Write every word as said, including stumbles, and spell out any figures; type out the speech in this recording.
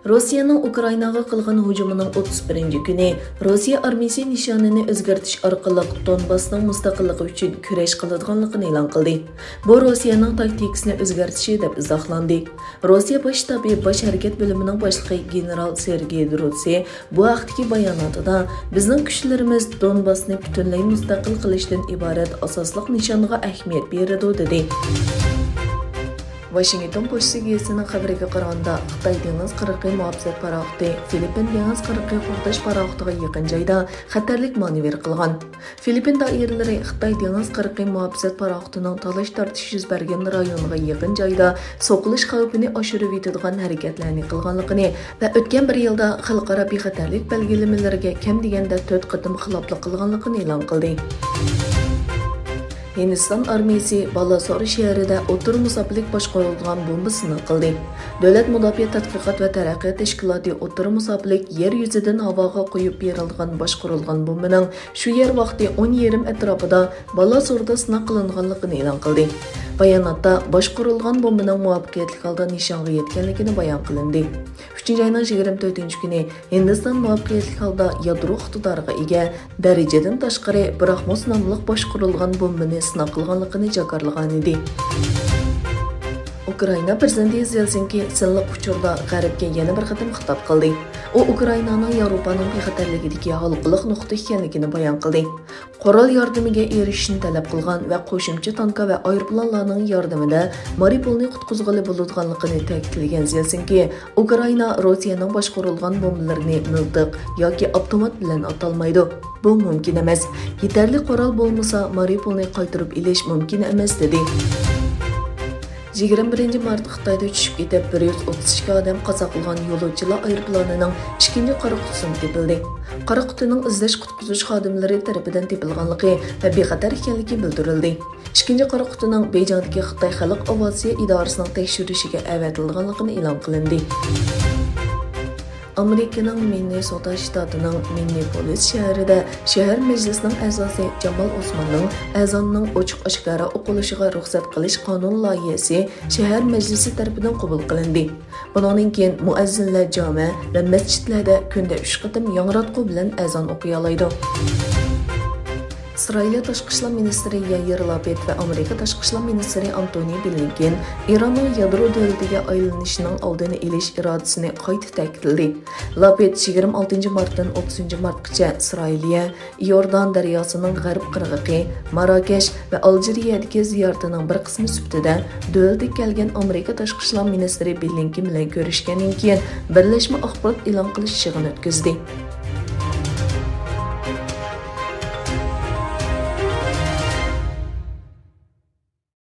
روسىيەنىڭ ئۇكرائىناغا قىلغان ھۇجۇمىنىڭ ئوتتۇز بىرىنچى كۈنى روسىيە ئارمىيىسى نىشانىنى ئۆزگەرتىش ئارقىلىق دونباسنىڭ مۇستەقىللىقى ئۈچۈن كۈرەش قىلىدىغانلىقىنى ئېلان قىلدى. بۇ روسىيەنىڭ تاكتىكىسىنى ئۆزگەرتىشى دەپ ئىزاھلاندى. روسىيە باش شتابى باش ھەرىكەت بۆلۈمىنىڭ باشلىقى گېنېرال سېرگېي دروتسى بۇ ھەقتىكى باياناتىدا، بىزنىڭ كۈچلىرىمىز دونباسنى پۈتۈنلەي مۇستەقىل قىلىشتىن ئىبارەت ئاساسلىق نىشانغا ئەھمىيەت بېرىدۇ، دېدى. ۋاشىنگتون پوچتا گېزىتىنىڭ خەۋىرىگە قارىغاندا، خىتاي دېڭىز قىرغىقى مۇھاپىزەت پاراخوتى فىلىپپىن دېڭىز قىرغىقى قوغداش پاراخوتىغا يېقىن جايدا خەتەرلىك مانېۋىر قىلغان. فىلىپپىن دائىرىلىرى خىتاي دېڭىز قىرغىقى مۇھاپىزەت پاراخوتىنىڭ تالاش-تارتىشى يۈز بەرگەن رايونىغا يېقىن جايدا سوقۇلۇش خەۋپىنى ئاشۇرۇۋېتىدىغان ھەرىكەتلەرنى قىلغانلىقىنى ۋە ئۆتكەن بىر يىلدا خەلقئارا بىخەتەرلىك بەلگىلىمىلىرىگە كەم دېگەندە تۆت قېتىم خىلاپلىق قىلغانلىقىنى ئېلان قىلدى. ھىندىستان ئارمىيىسى بالاسور شەھىرىدە ئوتتۇرا مۇساپىلىك باشقۇرۇلىدىغان بومبا سىناق قىلدى. دۆلەت مۇداپىئە تەتقىقات ۋە تەرەققىيات تەشكىلاتى ئوتتۇرا مۇساپىلىك يەر يۈزىدىن ھاۋاغا قويۇپ بېرىلغان باشقۇرۇلغان بومبىنىڭ شۇ يەر ۋاقتى ئون يېرىم ئەتراپىدا بالاسوردا سىناق قىلىنغانلىقىنى ئېلان قىلدى. باياناتتا باشقۇرۇلغان بومبىنىڭ مۇۋەپپەقىيەتلىك ھالدا نىشانغا يەتكەنلىكىنى بايان قىلىندى. ئۈچىنچى ئاينىڭ يىگىرمە تۆتىنچى كۈنى ھىندىستان مۇۋەپپەقىيەتلىك ھالدا يادرو ئىقتىدارىغا ئىگە دەرىجىدىن تاشقىرى براخموس ناملىق باشقۇرۇلغان بومبىنى سىناق قىلغانلىقىنى جاكارلىغانىدى. ئۇكرائىنا پىرېزىدېنتى زېلېنسكىي سىنلىق ئۇچۇردا غەربكە يەنە بىر قېتىم خىتاب قىلدى. ئۇ ئۇكرائىنانىڭ ياۋروپانىڭ بىخەتەرلىكىدىكى ھالقىلىق نۇقتا ئىكەنلىكىنى بايان قىلدى. قورال ياردىمىگە ئېرىشىشنى تەلەپ قىلغان ۋە قوشۇمچە تانكا ۋە ئايروپىلانلارنىڭ ياردىمىدە مارىپولنى قۇتقۇزغىلى بولىدىغانلىقىنى تەكىتلىگەن زېلېنسكىي، ئۇكرائىنا روسىيەنىڭ باشقۇرۇلغان بومبىلىرىنى مىلتىق ياكى ئاپتومات بىلەن ئاتالمايدۇ. بۇ مۇمكىن ئەمەس. يېتەرلىك قورال بولمىسا، مارىپولنى قايتۇرۇپ ئېلىش مۇمكىن ئەمەس، دېدى. يىگىرمە بىرىنچى مارتتا خىتايدا چۈشۈپ كېتىپ، بىر يۈز ئوتتۇز ئىككى ئادەم قازا قىلغان يولۇچىلار ئايروپىلانىنىڭ ئىككىنچى قارا قۇتىسىمۇ تېپىلدى. قارا قۇتىنىڭ ئىزدەش-قۇتقۇزۇش خادىملىرى تەرىپىدىن تېپىلغانلىقى ۋە بىخەتەر ئىكەنلىكى بىلدۈرۈلدى. ئىككىنچى قارا قۇتىنىڭ بېيجىڭدىكى خىتاي خەلق ئاۋىئاتسىيە ئىدارىسىنىڭ تەكشۈرۈشىگە ئەۋەتىلىدىغانلىقىنى ئېلان قىلىندى. ئامېرىكىنىڭ مىننېسوتا شتاتىنىڭ مىننېپولىس شەھىرىدە شەھەر مەجلىسىنىڭ ئەزاسى جامال ئوسماننىڭ ئەزاننىڭ ئوچۇق-ئاشكارا ئوقۇلۇشىغا رۇخسەت قىلىش قانۇن لايىھەسى شەھەر مەجلىسى تەرىپىدىن قوبۇل قىلىندى. بۇنىڭدىن كېيىن مۇئەززىنلەر جامە ۋە مەسچىتلەردە كۈندە ئۈچ قېتىم ياڭراتقۇ بىلەن ئەزان ئوقۇيالايدۇ. ئىسرائىلىيە تاشقى ئىشلار مىنىستىرى يائىر لاپىد ۋە ئامېرىكا تاشقى ئىشلار مىنىستىرى ئانتونى بلىنكېن ئىراننىڭ يادرو دۆلىتىگە ئايلىنىشىنىڭ ئالدىنى ئېلىش ئىرادىسىنى قايتا تەكىتلىدى. لاپىد يىگىرمە ئالتىنچى مارتتىن ئوتتۇزىنچى مارتقىچە ئىسرائىلىيە، ئىئوردان دەرياسىنىڭ غەرب قىرغىقى، ماراكەش ۋە ئالجىرىيەدىكى زىيارىتىنىڭ بىر قىسمى سۈپىتىدە دۆلىتىگە كەلگەن ئامېرىكا تاشقى ئىشلار مىنىستىرى بلىنكېن بىلەن كۆرۈشكەندىن كېيىن، بىرلەشمە ئاخبارات ئېلان قىلىش يىغىنى ئۆتكۈزدى.